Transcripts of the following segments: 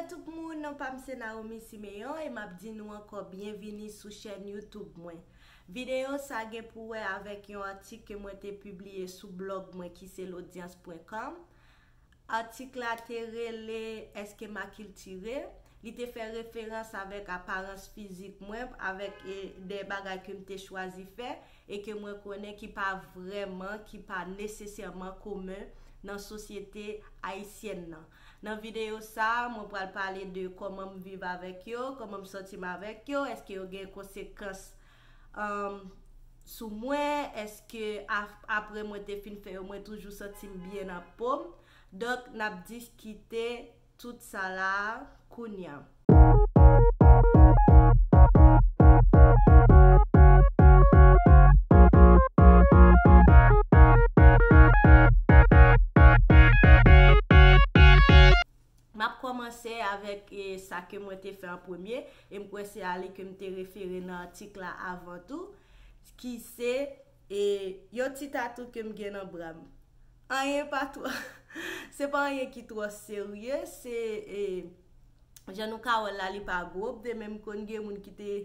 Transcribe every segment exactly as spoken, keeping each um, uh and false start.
Tout moun, non pa m se Naomi Siméon e m ap di nou ankò byenvini sou chèn YouTube mwen. Videyo sa gen pou wè avèk yon atik ke mwen te pibliye sou blòg mwen ki se lodyans pwen kòm. Atik la te rele Èske m akiltire? Li te fè referans avèk aparans fizik mwen, avèk e, de bagay ke m te chwazi fè e ke mwen konnen ki pa vrèman, ki pa nesesèman komen nan sosyete ayisyèn nan. Nan videyo sa, mwen pral pale de kòman m viv avèk yo, kòman m santi m avèk yo, èske yo gen konsekans um, sou mwen, èske ap- apre mwen te fin fè yo, mwen toujou santi m byen nan po m. Donk, n ap diskite tout sa la a kounya. M ap kòmanse avèk e, sa ke mwen te fè an premye, e m kwè se a li ke m te refere nan atik la avan tou, ki se e, yon ti tatou ke m gen nan bra m. Anyen pa twò, se pa anyen ki twò serye, se e, jan nou ka wè l la, li pa gwo, de menm konn gen moun ki te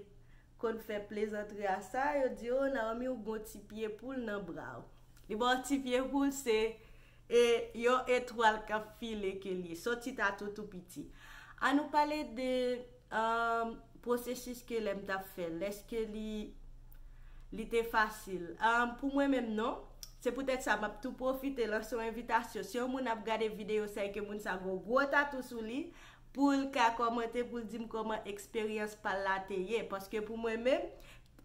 konn fè plezantri a sa, yo di, "O, Naomi, ou gon ti pye poul nan bra w." Li ba w ti pye poul, se e, yon etwal k ap file ke li ye. Se yon ti tatou tou piti. An nou pale de um, pwosesis ke lè m t ap fè l. Èske li, li te fasil? Um, pou mwen menm, non. Se poutèt sa, m ap tou pwofite lanse yon envitasyon. Si yon moun ap gade videyo sa e ke moun sa gon gwo tatou sou li, pou l ka kòmante, pou l di m kòman eksperyans pa l la te ye. Paske pou mwen menm,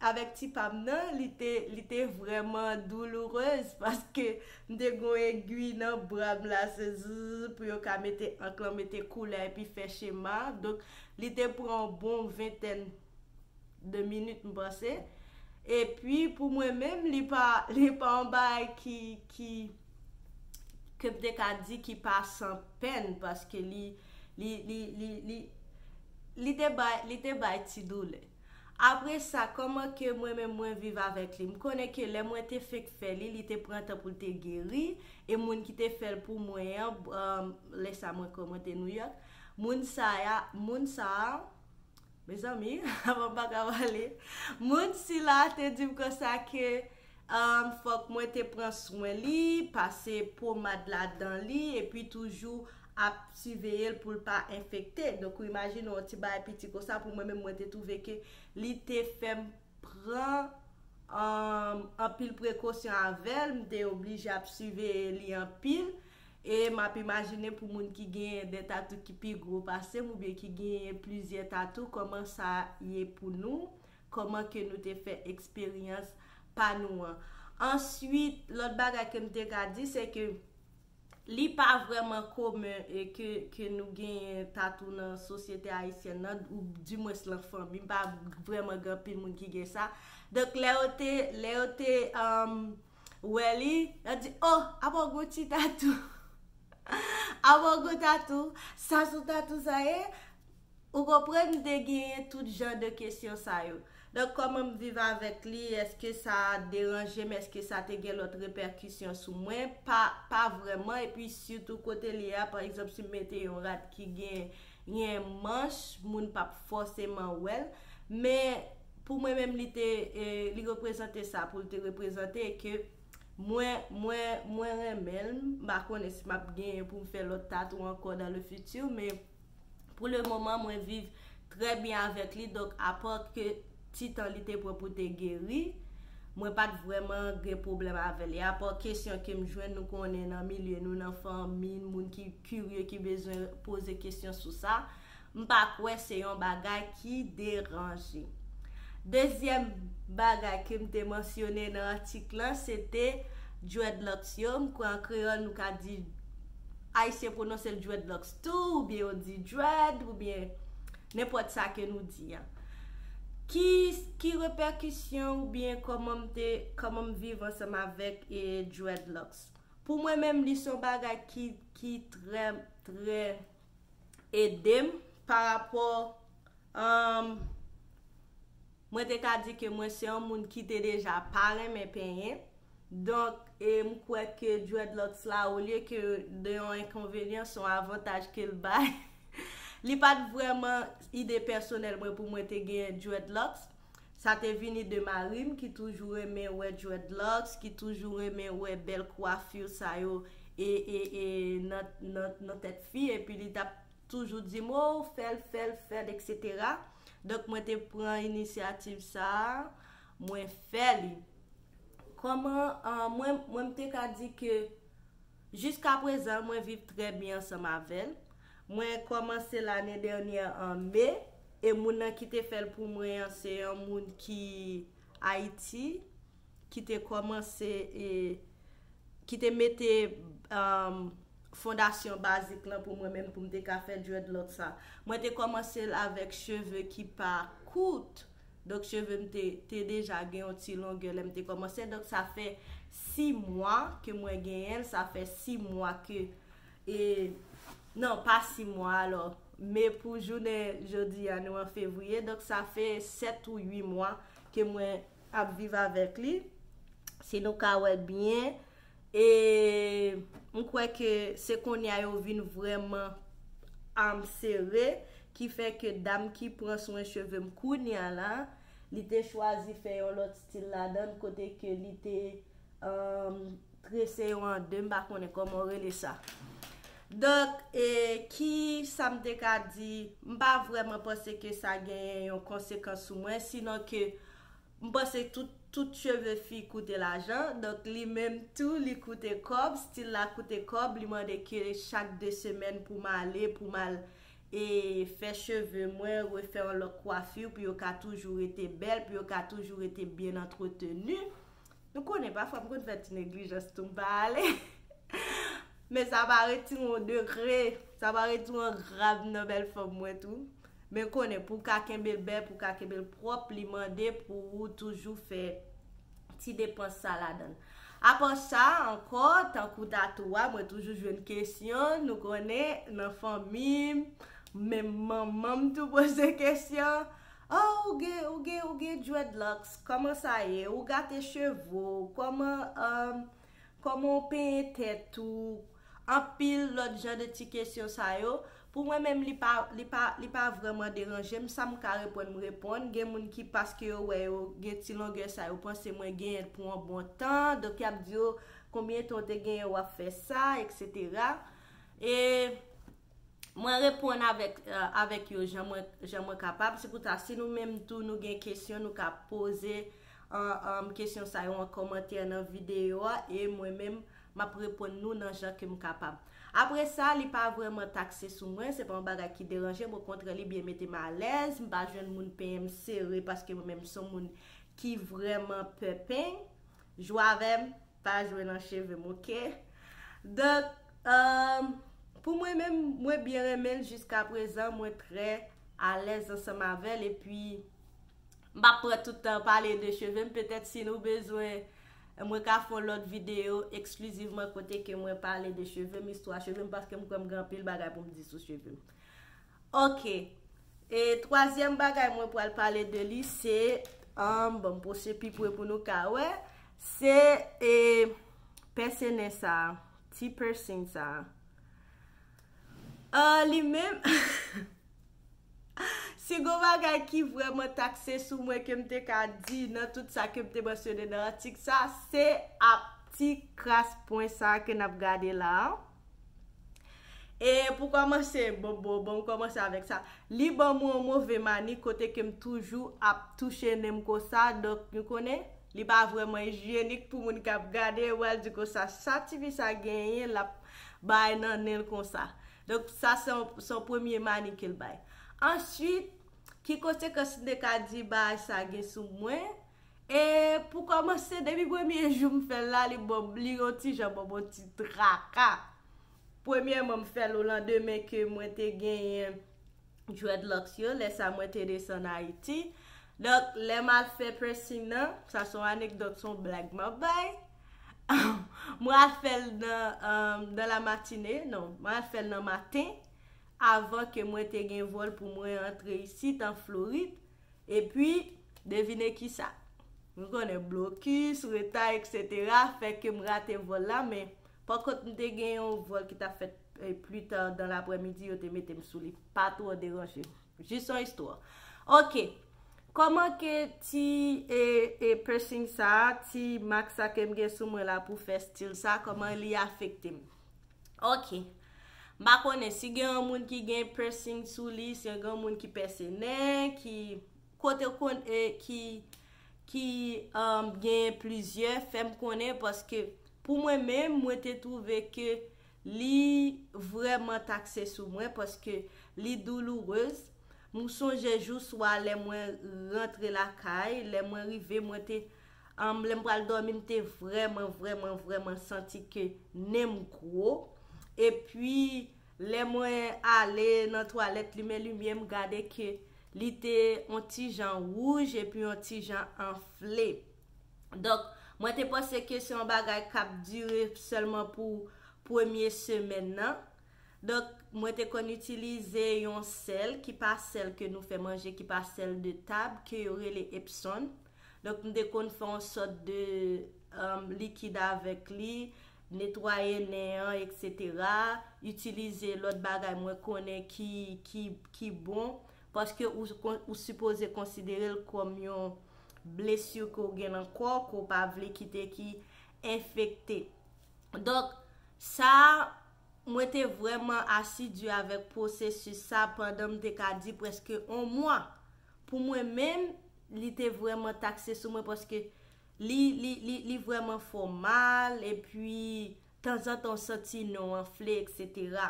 avèk ti pa m nan, li te, li te vrèman doulourez, paske m te gon egwi nan bra m la, se zzz, pou yo ka mete ank lan, mete koulè epi fè chema. Donk, li te pran yon bon ventèn de minit, m panse. Epi, pou mwen menm, li pa, li pa yon bagay ki, ki, ke m te ka di ki pa san pèn, paske li, li, li, li, li, li te bay, li te bay ti doulè. Apre sa, kòman ke mwen menm mwen viv avèk li? M konnen ke lè mwen te fenk fè li, li te pran tan pou l te geri, e moun ki te fè l pou mwen an, um, lè sa mwen kòmante Nouyòk, moun sa a, moun sa a, mezanmi, avan m pa ka pale, moun sila te di m konsa ke um, fòk mwen te pran swen li, pase pomad ladan li, epi toujou ap siveye l pou l pa enfekte. Donk, ou imajine yon ti bagay piti konsa, pou mwen menm, mwen te twouve ke li te fè m pran um, anpil prekosyon avè l, m te oblije ap siveye li anpil. E m ap imajine pou moun ki genyen de tatou ki pi gwo pase m oubyen ki genyen plizyè tatou, kòman sa ye pou nou, kòman ke nou te fè eksperyans pa nou an. Answit, lòt bagay ke m te ka di, se ke li pa vrèman komen e ke, ke nou genyen tatou nan sosyete ayisyèn nan, ou dimwens lan fanmi. M pa vrèman gen anpil moun ki gen sa. Donk, lè yo te, lè yo te um, wè li, yo di, "Oh, apa w gon ti tatou? Apa w gon tatou? Sa sou tatou sa ye?" Ou konprann, m te genyen tout jan de kesyon sa yo. Donk, kòman m viv avèk li? Èske sa deranje m? Èske sa te gen lòt repèkisyon sou mwen? Pa, pa vrèman. Epi, sitou kote li a, pa egzanp, si m mete yon rad ki gen, gen manch, moun p ap fòseman wè l. Men, pou mwen menm, li te, e, li reprezante sa pou l te reprezante, e ke mwen, mwen, mwen renmen l. M pa konnen si m ap genyen pou m fè lòt tatou ankò dans le futur, men pou le moman, mwen viv trè byen avèk li. Donk, apa ke ti tan li te pran pou te geri, mwen pa t vrèman gen pwoblèm avè l. E apa kesyon ke m jwenn, nou konnen nan milye nou, nan fanmi n, moun ki kirye, ki bezwen poze kesyon sou sa, m pa kwè se yon bagay ki deranje. Dezyèm bagay ke m te mansyone nan atik lan, se te dreadlocks yo. M kwè an kreyòl, nou ka di, Ayisyen pwononse l dreadlocks tou, oubyen yo di dread, oubyen nenpòt sa ke nou di a. Ki, ki repèkisyon oubyen kòman m te, kòman m viv ansanm avèk e dreadlocks? Pou mwen menm, li se yon bagay ki, ki trè, trè ede m pa rapò, um, mwen te ka di ke mwen se yon moun ki te deja pa renmen penyen. Donk, e, m kwè ke dreadlocks la, olye ke de yon enkonvenyan, se yon avantaj ke l bay. Li pa t vrèman ide pèsonèl mwen pou mwen te gen dreadlocks. Sa te vini de mari m ki toujou renmen wè dreadlocks, ki toujou renmen wè bèl kwafi sa yo e, e, e nan, nan, nan tèt fi, epi li t ap toujou di m, "O, fè l, fè l, fè l, et cetera." Donk, mwen te pran inisyativ sa a, mwen fè li. Kòman, ah, mwen, mwen m te ka di ke jiska prezan, mwen viv trè byen ansanm avè l. Mwen kòmanse lane dènyè an me, e moun nan ki te fè l pou mwen an, se yon moun ki Ayiti, ki te kòmanse, e, ki te mete, um, fondasyon bazik lan pou mwen menm, pou m te ka fè dreadlock sa. Mwen te kòmanse l avèk cheve ki pa kout. Donk, cheve m te, te deja gen yon ti longè lè m te kòmanse. Donk, sa fè sis mwa ke mwen genyen l. Sa fè sis mwa ke, e, non, pa sis mwa, alò. Me pou jounen jodi a, nou an fevriye. Donk, sa fè sèt ou uit mwa ke mwen ap viv avèk li. Si nou ka wè byen, e m kwè ke se kounye a yo vin vrèman, um, sere, ki fè ke dam ki pran swen cheve m kounye a la, li te chwazi fè yon lòt stil ladan l, kote ke li te, um, trese yo an de, m pa konnen kòman w rele sa. Donk, e, ki sa m te ka di, m pa vrèman panse ke sa genyen yon konsekans sou mwen, sinon ke m panse tout, tout cheve fi koute lajan. Donk, li menm tou, li koute kòb, stil la koute kòb, li mande ke chak de semèn pou m ale, pou m al, e, fè cheve mwen, refè yon lòt kwafi, pou yo ka toujou rete bèl, pou yo ka toujou rete byen antreteni. Nou konnen, pafwa m konn fè ti neglijans tou, m pa ale. Men sa pa retire yon degre, sa pa retire yon grad nan bèl fòm mwen tou. Men konnen, pou w ka kenbe l bèl, pou w ka kenbe l pwòp, li mande pou ou toujou fè ti depans sa ladan l. Apa sa, ankò, tankou tatou a, mwen toujou jwenn kesyon, nou konnen, nan fanmi m, menm manman m tou poze kesyon. Oh, ou gen, ou gen, ou gen dreadlocks, kòman sa ye? Ou gate cheve w, kòman, um, kòman w penyen tèt ou? Anpil lòt jan de ti kesyon sa yo. Pou mwen menm, li pa, li pa, li pa vrèman deranje m. Sa m ka reponn, m reponn. Gen moun ki, paske yo wè yo gen ti longè sa, yo panse mwen genyen l pou yon bon tan. Donk, y ap di yo, "Konbyen tan w te genyen w ap fè sa?" et cetera. E mwen reponn avèk, eh, avèk yo jan mwen, jan mwen kapab. Se pou sa, si nou menm tou, nou gen kesyon, nou ka poze, eh, eh, kesyon sa yo an kòmantè nan videyo a, e mwen menm, m ap reponn nou nan jan ke m kapab. Apre sa, li pa vrèman takse sou mwen, se pa yon bagay ki deranje m, okontrè, li byen mete m alèz, m pa jwenn moun penyen m sere paske mwen menm se yon moun ki vrèman pè peny. Jwe avè m, pa jwe nan cheve m, oke? Donk, eh, pou mwen menm, mwen byen renmen l jiska prezan, mwen trè alèz ansanm avè l, epi m p ap pran tout tan pale de cheve m. Petèt si nou bezwen, mwen ka fè yon lòt videyo eksklizivman kote ke mwen pale de cheve m, istwa cheve m, paske m kwè m gen anpil bagay pou m di sou cheve m. Oke. E twazyèm bagay mwen pral pale de li, se, um, bon, m pwoche pi pre pou nou ka wè, se, e, pèse nen sa, ti piercing sa. Ah, li menm, si gon bagay ki vrèman takse sou mwen ke m te ka di nan tout sa ke m te mansyone nan atik sa, se ap ti kras pwen sa ke n ap gade la a. E pou kòmanse, bon, bon, bon, m kòmanse avèk sa. Li ban mwen yon move mani kote ke m toujou ap touche nen m konsa, donk, nou konnen, li pa vrèman ijyenik pou moun k ap gade, yo pral di konsa, "Sa tifi sa genyen, l ap bay nan nen l konsa." Donk, sa se yon, se yon premye mani ke l bay. Answit, ki konsekans m te ka di bagay sa gen sou mwen? E pou kòmanse, depi premye jou m fè l la, li ban m, li yon ti jan ban m yon ti traka. Premyèman, m fè l o landemen ke mwen te genyen dreadlocks yo, lè sa mwen te desann Ayiti. Donk, lè m al fè piercing nan, sa se yon anekdòt, se yon blag m ap bay. Mwen al fè l nan, um, dans la matinée, non, mwen al fè l nan maten, avan ke mwen te gen vòl pou mwen antre isit an Florid. Epi, devine kisa? Nou konnen blokis, reta, et cetera, fè ke m rate vòl la, men pa kont m te gen yon vòl ki t ap fèt e, pli ta dan laprèmidi, yo te mete m sou li. Pa twò deranje m. Jis yon istwa. Ok. Kòman ke ti e, e piercing sa a, ti mak sa ke m gen sou mwen la pou fè stil sa, kòman li afekte m? Ok. M pa konnen si gen yon moun ki gen piercing sou li, si gen yon moun ki pèse nen, ki kote kon e ki ki um, gen plizyè, fè m konnen, paske pou mwen menm, mwen te twouve ke li vrèman takse sou mwen, paske li doulourez. M sonje jou swa lè mwen rantre lakay, lè mwen rive, mwen te um, lè m pral dòmi, m te vrèman, vrèman, vrèman santi ke nen m gwo. Epi, lè mwen ale nan twalèt, limen limyè, m gade ke li te yon ti jan wouj epi yon ti jan anfle. Donk, mwen te panse ke se yon bagay k ap dire sèlman pou premye semèn nan. Donk, mwen te konn itilize yon sèl ki pa sèl ke nou fè manje, ki pa sèl de tab, ke yo rele Epsom. Donk, m te konn fè yon sòt de um, likid avèk li, netwaye nen an, etsetera. Itilize lòt bagay mwen konnen ki, ki, ki bon, paske ou, ou sipoze konsidere l kòm yon blesi ke w gen nan kò w, ke w pa vle kite ki enfekte. Donk, sa, mwen te vrèman asidi avèk pwosesis sa pandan m te ka di prèske yon mwa. Pou mwen menm, li te vrèman takse sou mwen paske li, li, li, li vrèman fè w mal, epi tanzantan w santi nen w anfle, etsetera.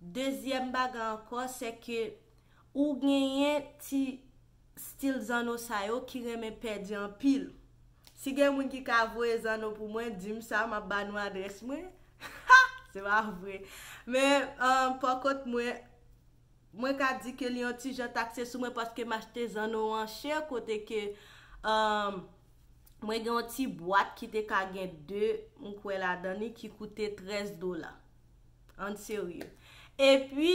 Dezyèm bagay ankò, se ke ou genyen ti stil zanno sa yo ki renmen pèdi anpil. Si gen moun ki ka voye zanno pou mwen, di m sa, m ap ba nou adrès mwen. Se pa vre. Men, um, pa kont mwen, mwen ka di ke li yon ti jan takse sou mwen paske m achte zanno an chè, kote ke um, mwen gen yon ti bwat ki te ka gen de, m kwè ladan li, ki koute trèz dola. Ann serye. Epi,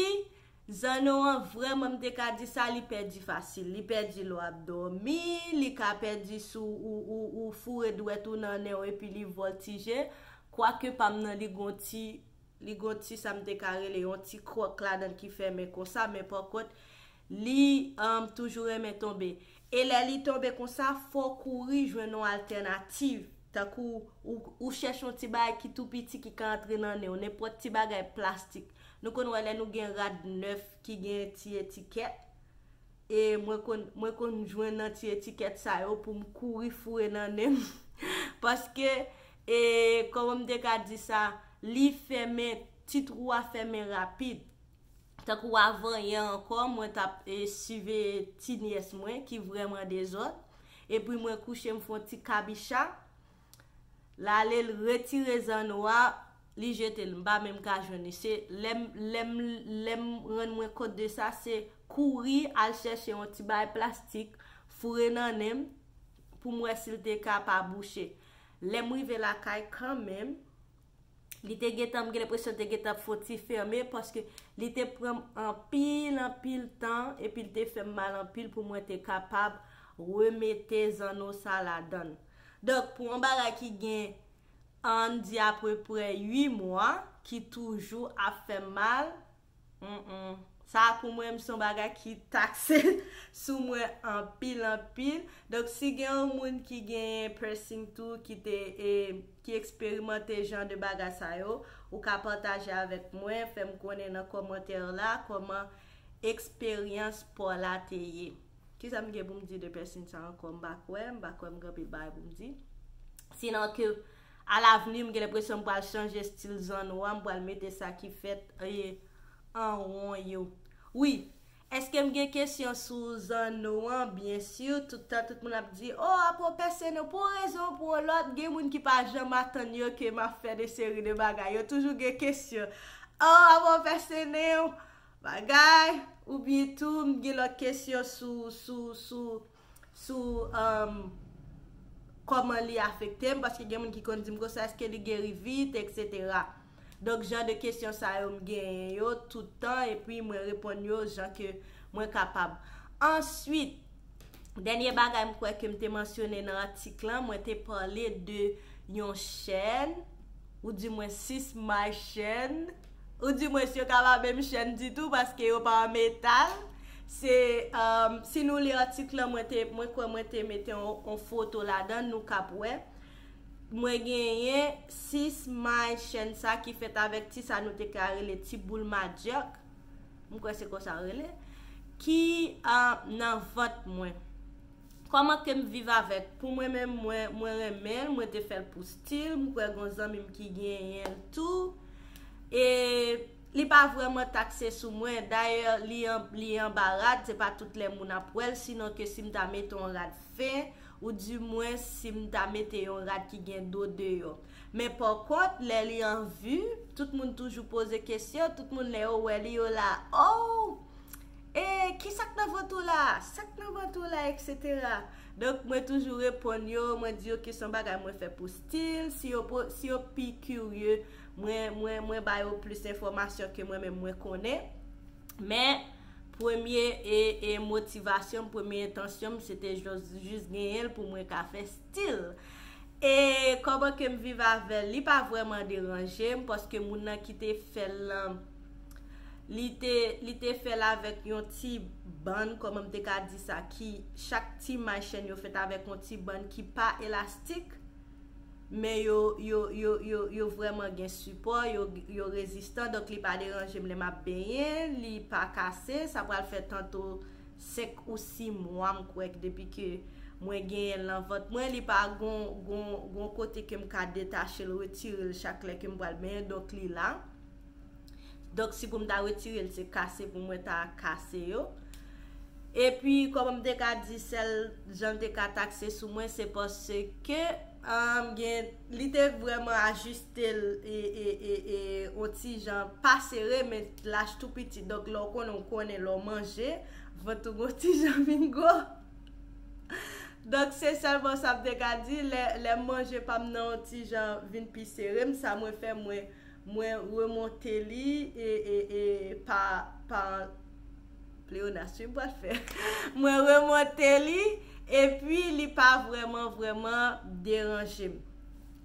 zanno an vrèman, m te ka di sa, li pèdi fasil. Li pèdi lè w ap dòmi, li ka pèdi si w, ou, ou, ou foure dwèt ou nan nen w epi li vòltije. Kwake pa m nan, li gon ti, li gon ti sa m te ka rele yon ti kròk ladan l ki fèmen konsa, men pa kont, li um, toujou renmen tonbe. E lè li tonbe konsa, fò w kouri jwenn yon altènativ. Tankou ou, ou chèche yon ti bagay ki tou piti ki ka antre nan nen w, nenpòt ti bagay plastik. Nou konn wè lè nou gen rad nèf ki gen ti etikèt. E mwen konn, mwen konn jwenn nan ti etikèt sa yo pou m kouri foure nan nen m. Paske, e, kòman m te ka di sa, li fèmen, ti twou a fèmen rapid. Tankou avanyè ankò, mwen t ap e, sive ti nyès mwen ki vrèman dezòd. Epi mwen kouche, m fè yon ti kabicha. L ale, l retire zanno a, li jete l. M pa menm ka jwenn li. Se lè m, lè m, lè m rann mwen kont de sa, se kouri al chèche yon ti bagay plastik, foure nan nen m, pou m wè si l te ka pa bouche. Lè m rive lakay kanmenm, li te gentan, m gen lenpresyon l te gentan fè yon ti fèmen, paske li te pran m anpil, anpil tan, epi l te fè m mal anpil pou mwen te kapab remete zanno sa ladan l. Donk, pou yon bagay ki gen, ann di apeprè uit mwa, ki toujou ap fè m mal, mm, mm. Sa pou mwen, se yon bagay ki takse sou mwen anpil, anpil. Donk, si gen yon moun ki gen piercing tou, ki te, e, ki eksperimante jan de bagay sa yo, ou ka pataje avèk mwen, fè m konnen nan kòmantè la, kòman eksperyans pa w la te ye. Kisa m gen pou m di de piercing sa ankò? M pa kwè, m pa kwè m gen anpil bagay pou m di. Sinon ke, alavni, m gen lenpresyon m pral chanje stil zanno a, m pral mete sa ki fèt, e, an won yo. Wi, èske m gen kesyon sou zanno an? Byen si, tout tan tout moun ap di, "O, apre w pèse nen w pou yon rezon ou pou yon lòt." Gen moun ki pa janm atann yo ke m ap fè de seri de bagay. Yo toujou gen kesyon. "O, apre w pèse nen w, bagay." Oubyen tou, m gen lòt kesyon sou, sou, sou, sou, um, kòman li afekte m, paske gen moun ki konn di m konsa, èske li geri vit, etsetera. Donk, jan de kesyon sa yo m genyen yo tout tan, epi mwen reponn yo jan ke mwen kapab. Answit, dènye bagay m kwè ke m te mansyone nan atik lan, mwen te pale de yon chèn, ou di mwen sis may chèn, Ou di mwen si yo ka pa menm chèn ditou paske yo pa an metal. Se, um, si nou li atik lan, mwen te, mwen kwè mwen te mete yon, yon foto ladan, nou k ap wè. Mwen genyen sis may chèn sa ki fèt avèk ti sa nou te ka rele ti boul madyak. Mwen kwè se konsa yo rele. Ki, uh, nan vant mwen. Kòman ke m viv avèk? Pou mwen menm, mwen, mwen renmen l, mwen te fè l pou stil, mwen kwè gon zanmi m ki genyen l tou. E li pa vrèman takse sou mwen. Dayè, li an, li anba rad, se pa tout lè moun ap wè l, sinon ke si m ta mete yon rad fen, ou di mwen si m ta mete yon rad ki gen do deyò. Men pa kont, lè li an vi, tout moun toujou poze kesyon, tout moun lè yo wè li, yo la, oh! E ki sa k nan vant ou la? Sa k nan vant ou la, etsetera. Donk, mwen toujou reponn yo, mwen di yo ke se yon bagay mwen fè pou stil. Si yo, po- si yo pi kirye, mwen, mwen, mwen ba yo plis enfòmasyon ke mwen menm mwen konnen. Men, premye e, e motivasyon m, premye entansyon m, se te jis, jis genyen l pou mwen ka fè stil. E kòman ke m viv avè l, li pa vrèman deranje m, paske moun nan ki te fè l lan, li te, li te fè l avèk yon ti bann, kòman m te ka di sa, ki chak ti may chèn yo fèt avèk yon ti bann ki pa elastik, men yo, yo, yo, yo, yo vrèman gen sipò, yo, yo rezistan, donk li pa deranje m lè m ap benyen, li pa kase, sa pral fè tanto senk ou sis mwa, m kwè, depi ke mwen genyen l nan vant mwen, li pa gon, gon, gon kote ke m ka detache l, retire l chak lè ke m pral benyen, donk li la. Donk, si pou m ta retire l, se kase pou mwen ta kase yo. Epi, kòman m te ka di sèl jan l te ka takse sou mwen, se paske, um, gen, li te vrèman ajiste l e, e, e, e, yon ti jan pa sere, men lach tou piti. Donk, lè w konnen, w konnen, lè w manje, vant ou gon ti jan vin gwo. Donk, se sèlman sa m te ka di. Lè, lè manje pa m nan yon ti jan vin pi sere m, sa mwen fè, mwen, mwen remonte li e, e, e pa, pa Pléonasyon m pral fè. Mwen remonte li, epi li pa vrèman, vrèman deranje m.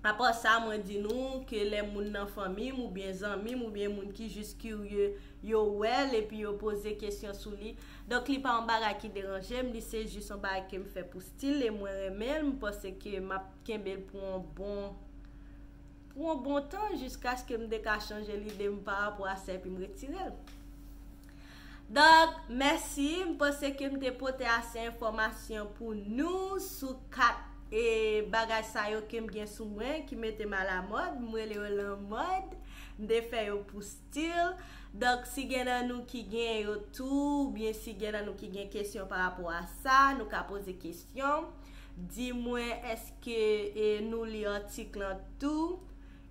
Apa sa, mwen di nou ke lè moun nan fanmi m oubyen zanmi m oubyen moun ki jis kirye, yo wè l epi yo poze kesyon sou li. Donk, li pa yon bagay ki deranje m, li se jis yon bagay ke m fè pou stil e mwen renmen l, m panse ke m ap kenbe l pou yon bon, pou yon bon tan jiskaske m te ka chanje lide m pa rapò a sa epi m retire l. Donk, mèsi, m panse ke m te pote ase enfòmasyon pou nou sou kat e bagay sa yo ke m gen sou mwen, ki mete m alamòd, m rele yo lanmòd, m te fè yo pou stil. Donk, si gen nan nou ki gen yo tou, oubyen si gen nan nou ki gen kesyon pa rapò a sa, nou ka poze kesyon. Di mwen, èske, e, nou li atik lan tou?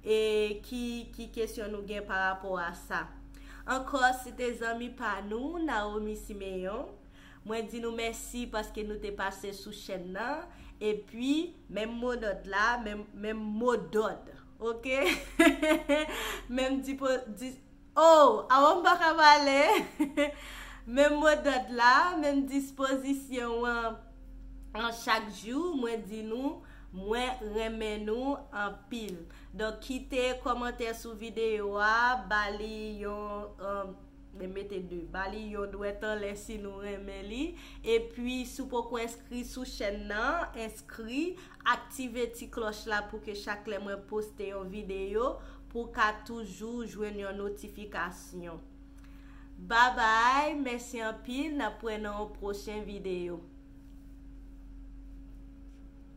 E ki, ki kesyon nou gen pa rapò a sa? Ankò, se te zanmi pa nou, Naomi Simeon. Mwen di nou mèsi paske nou te pase sou chèn nan. Epi, menm modòd la, menm, menm modòd, oke? Menm dipo, di, oh, awa m pa ka pale. Menm modòd la, menm dispozisyon an, an chak jou, mwen di nou, mwen renmen nou anpil. Donk, kite kòmantè sou videyo a, ba li yon, um, men mete de, ba li yon dwèt anlè si nou renmen li. Epi, si w poko enskri sou chèn nan, enskri, aktive ti klòch la pou ke chak lè mwen poste yon videyo, pou w ka toujou jwenn yon notifikasyon. Babay, mèsi anpil, n ap wè nan yon pwochen videyo.